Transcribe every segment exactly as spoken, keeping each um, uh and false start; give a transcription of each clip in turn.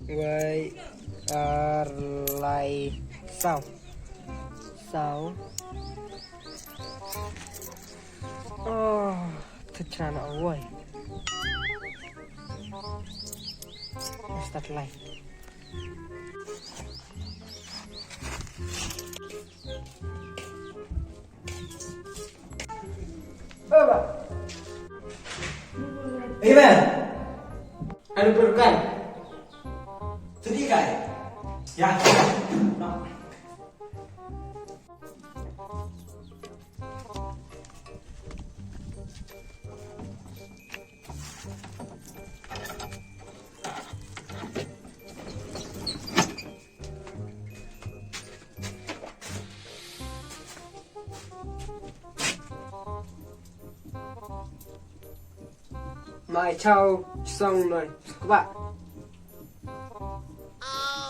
Wei, ar, lai, saw. Saw. Oh, tachana away. Start lai. Amen. Anu perlukan. Sedih kai. Ya. Mai chau song noi. Kba.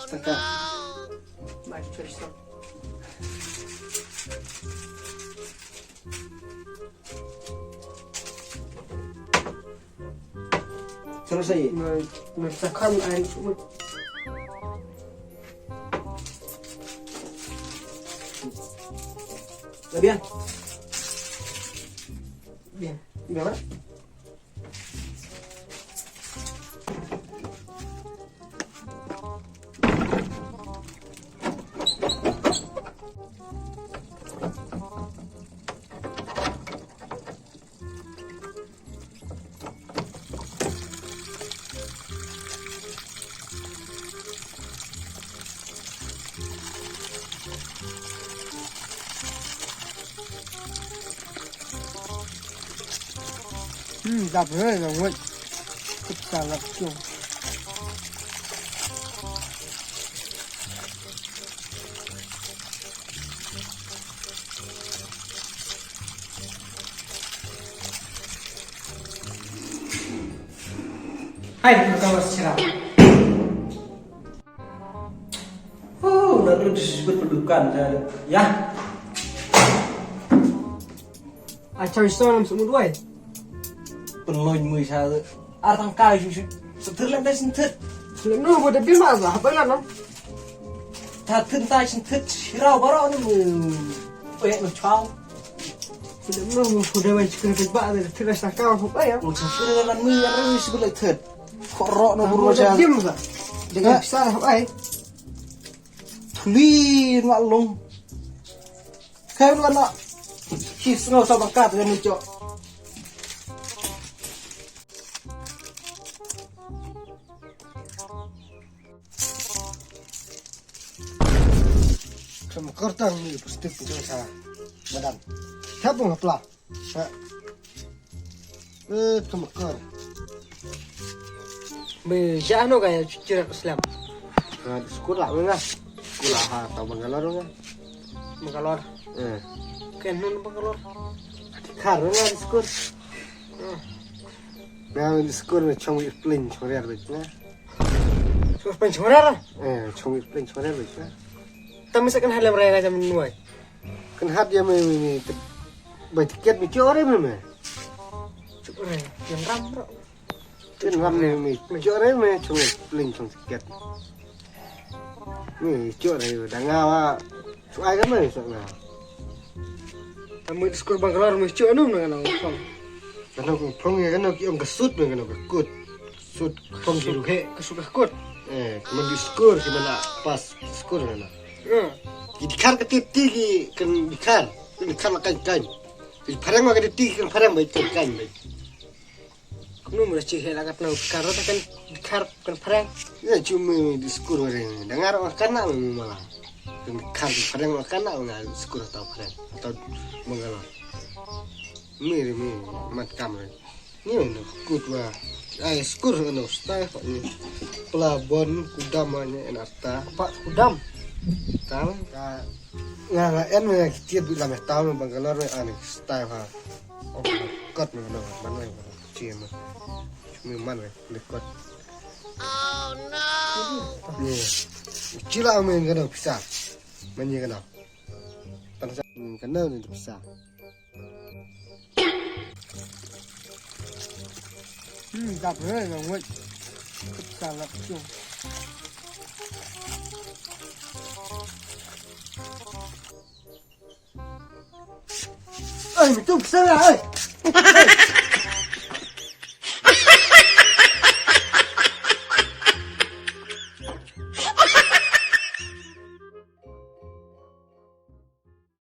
Saka. Mai chau song. Terus aja. Mai, mai sakam ai. Lebih ya? Bien. Bien, ¿verdad? Hmm, dap re, la wet. Kut ka lap chung. Hai, buka mas cerah. Oh, nak dulu disebut perlukan saya. Ya. Ai chau song nam sumut wai. Pynlong mui sa. Ar tang kai shu shu. Setir lem tai sentit. Lem no bo da bima ba ba lan no. Ta tin tai sentit shirau baro ni mu. Oyak no chau. Lem no bo da wai chikir pek ba da tir sa ka ho ba ya. Mo sa tir lan mui ya ri sibul tit. Koro no buru sa. Dim sa. Dengan sa ho ai. Thli no long. Khair wan na. Ki sngew sa bangkat ngan ni chok. Kam kor tang ni plastik tu sa. Madan. Hap bung hapla. Ha. Eh, kam kor. Be, sha no ka ya chirat Islam. Ha, di skul lah, nga. Skul lah, ha, tau Bangalore, nga. Bangalore. Eh. Ken nun Bangalore. Kar, nga, di skul. Hmm. Nga, di skul, nga, chong wi pling, chong riar, bet, nga. Chong wi pling, chong riar, ah? Eh, chong wi pling, chong riar, bet, nga. Tami sa kan halem raya, nga, jam nuai. Kan hat ya me, me, me, te-, bai tiket me chore me, me. Chore, yang ram, bro. Tin ram me, me, chore me, chong pling chong tiket. Me, chore, da nga wa, chu ai ka me, sa nga. Tami di skul Bangalore me, chore, anu, me, nga, nga, Ka nong phong ya, ka nong ki ong ka sut me, ka nong ka kut. Sut phong ki ruhe. Ka sut ka kut. Eh, ka man di skur, ki man la pas skur ka nong. Hmm. Ki dikhar ka tip ti ki kan dikhar. Kan dikhar la kan kan. Ki phareng ma ka tip ti kan phareng bai kan kan bai. Kumno mula chi he la kat nong dikhar ta kan dikhar kan phareng. Ya cuma di skur bareng. Dangar wa kan na me mala. Kan dikhar kan phareng wa kan na nga skur atau phareng. Atau Bangalore. Mi ri mi mat kam ri. Ni no kut wa. Ai skur no stai ko ni. Pla bon kudam wa ni en arta. Pa kudam. Tam ka nga nga en me ki tiet bi la me tam Bangalore me ani stai ha. Oh, kot me no man me chi me. Mi man me ni kot. Oh no. Ni. Chi la me ngano pisa. Man ni ngano. Tan sa ngano ni pisa. Hmm, dap re, nga ngut. Kut ka lap chung. Oi, mi tum sala, oi.